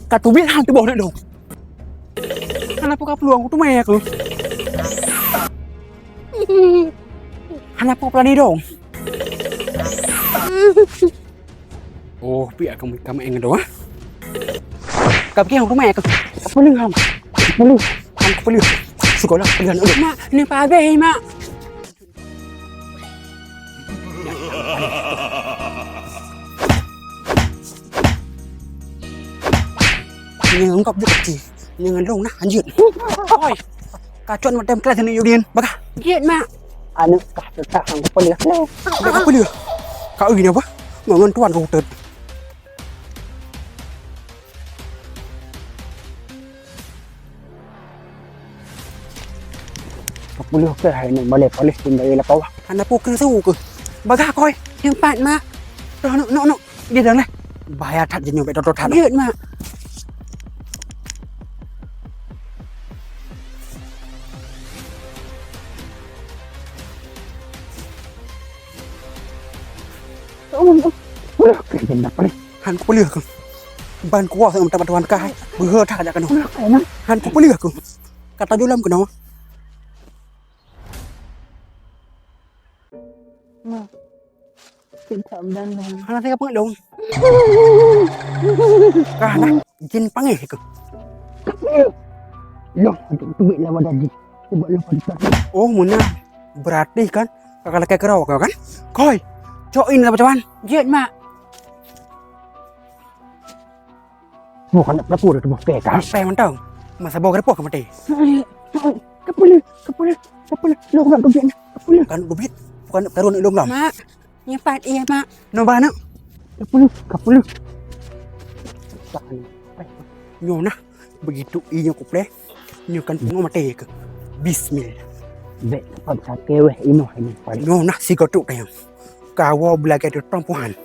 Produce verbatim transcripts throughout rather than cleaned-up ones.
Ka teubiet han tuboh aneuk dong. Hana peue ka peulueng, kuteumé aku. Hana peue peulani dong. Oh, piak kamu, kamu ingat doa. Kau pergi yang rumah ya, kau. Apa lu, Ham? Apa lu? Ham, apa lu? Sekolah, apa lu? Mak, ni pagai, Mak. Ni lengkap je kecil. Ni ngelong nah, anjir. Oi. Kacon macam kelas ni, Yudin. Bagah. Jeuet, Mak. Aneuk kah teuka hang kepeleuh. Hana kepeleuh. Ka ui nyoe bah. Ngon tuan rutet. Kepeleuh keu hai nyoe balai Palestin dari lapau. Hana peue keu su keu. Bagah koi. Nyang pat, Mak. Noh, noh, noh, noh. Dia dah lah. Bahaya that je nyoe, bèk toto that. Jeuet, Mak. Udah, kena dapat ni. Han kupeuliah keuh. Ban kuah sama teman-teman kah. Beuhe that jak keunoe. Han kupeuliah keuh. Kata julam keunoe. Nah. Tidak benar. Hana teuka peungeut lôn. Kah nah, jin panggil keuh. Loh, untuk duit lawan tadi. Coba loh, Pak. Oh, meunan. Berarti kan, kakak lakée keurau kau kan? Koi, cok in sama cawan. Jeuet, Mak. Bukan nak pelaku dah tubuh peka. Peka mantong. Masa bawa kerepoh ke mati. Kepala, kepala, kepala. Lo nak kebit, kepala. Kan kebit. Bukan nak taruh nak lom lam. Mak, nyepat iya, Mak. No ba nak. Kepala, kepala. Nyoe nah, begitu inyo kupleh, nyoe kan pungo mati ke. Bismillah. Bek tempat sakit weh inoh ini paling. Nyoe nah si gotok kayang. Kawoe beulagée teutong puhan.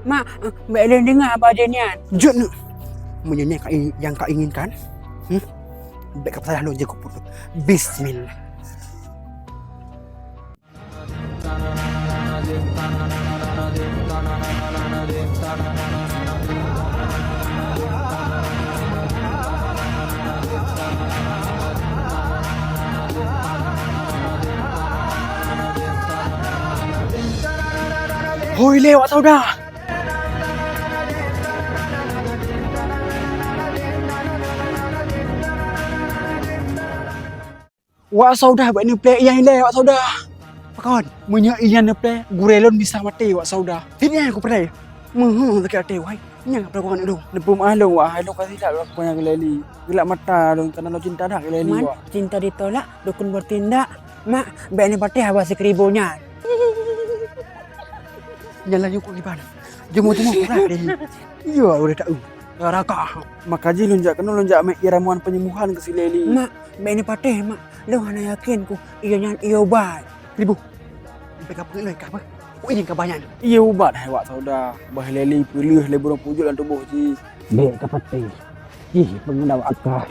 Mak, bèk lôn deungoe haba jih nyan. Jeuet neuk. Meunyoe nyan ka i-, nyang ka inginkan, hmm? Bèk ka peusalah lôn jeuet kuputoh. Bismillah. Hôi lé Wak Sauda! Wak Sauda, bèk neuplè ié ilèe, Wak Sauda. Pakon? Meunyoe ié neuplè, gurèe lôn bisa maté, Wak Sauda. Hiet nyan kupeureulèe. Meuheuh sakét até, wahai. Nyang ka peulaku keu aneuk lôn. Neupeumaklum, Wak, hai lôn ka silap lôn keu Leli. Geulak mata lôn, karena lôn cinta that keu Leli, Wak. Man, cinta ditolak, dukun bertindak. Mak, bèk neupatéh haba sikribo nyan. Nyan laju keu iban. Jeumu-jeumu urat deh. Iya, udah tahu. Raka. Maka jih lôn jak keunoe, lôn jak meu'en ramuan penyembuhan keu si Leli. Mak, bèk neupatéh, Mak. Lôn hana yakin ku, ié nyan ié ubat. Ribu. Sampai ka peungeut lôn ka apa? Ku izin ka banyak. Ié ubat, hai Wak Sauda. Bah Leli peuleueh lé burông pujôk lam tuboh jih. Bèk ka patéh. Jih peungeut awak ka.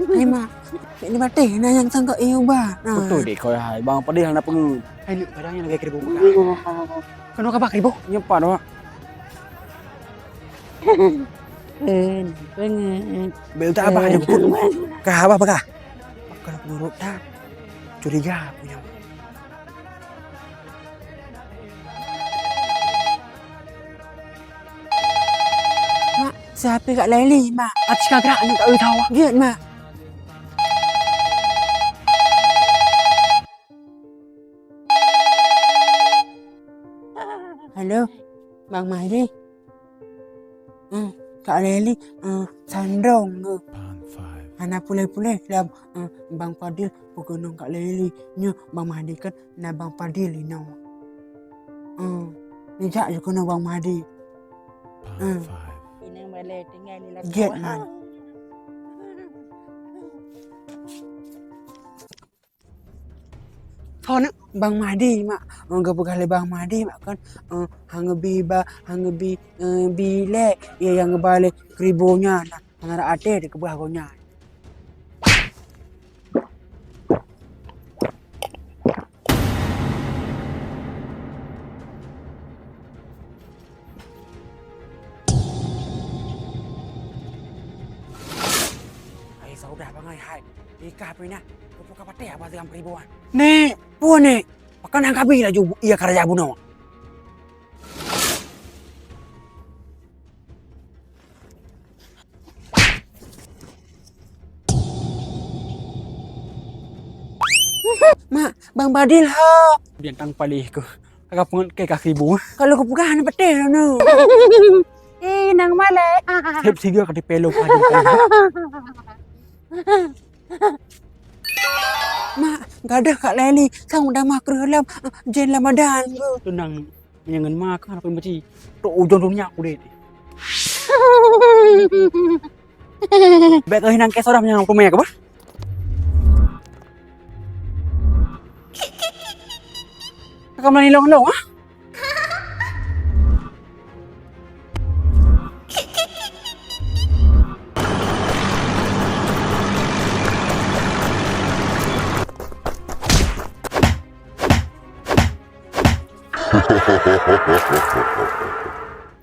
Hai, Mak. Bèk neupatéh, na nyang sangka ié ubat. Nah. Beutôi deh koi hai. Bang Padil hana peungeut. Hai, neuk padang nyang lagèe keu ribu. Keunoe ka bah keu ribu? Nyepat, Wak. Eh, peungeut. Bèk utak abah aja bukut. Kah abah peugah. Kalau penurut tak, curiga punya. Mak, siapa Kak Leli, Mak? Aci ka gerak ni Kak Wita. Jeuet, Mak. Halo, Bang Mahdi. Eh, Kak Leli, eh, sandrong ke? Hana pulai-pulai lah, eh, Bang Fadil peukeunong Kak Leli. Nyoe Bang Mahdi kan na Bang Fadil inoe. Eh, neujak ju keunoe Bang Mahdi. Eh. Inong balai tinggai di lakoe. Jeuet, Man. Thon Bang Mahdi, Mak. Orang geupeugah lé Bang Mahdi, Mak, kan, eh, hana geubi ba, hana geubi, eh, bilèe, ya, nyang geuba lé keurimbo nyan, hana rot até dikeubah gobnyan. Udah bangai hai. Nikah pih nah. Kau buka patéh apa segam keribuan. Nek, puan nek. Pakai nang kabi laju ia kerja bunuh. Mak, Bang Badil ha. Bintang palih ku. Kakak pengen ke kaki bu. Kalau kupeugah hana beutôi lôn. Eh, nang malai. Hep tiga kali pelok aja. Mak, gadoh Kak Leli, sang udah makreuh lam, jen Ramadan ku. Tenang, meunyoe ngon ma ka hana peue meuci. Tok ujong dunia udeh. Bèk keuh nang ke seurah meunyoe peumeue ka bah. Ka meulani long-long ah.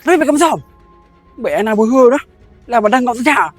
Tapi bèk keumeusam. Bèk na beuhe dah. Lah badan kau sejak.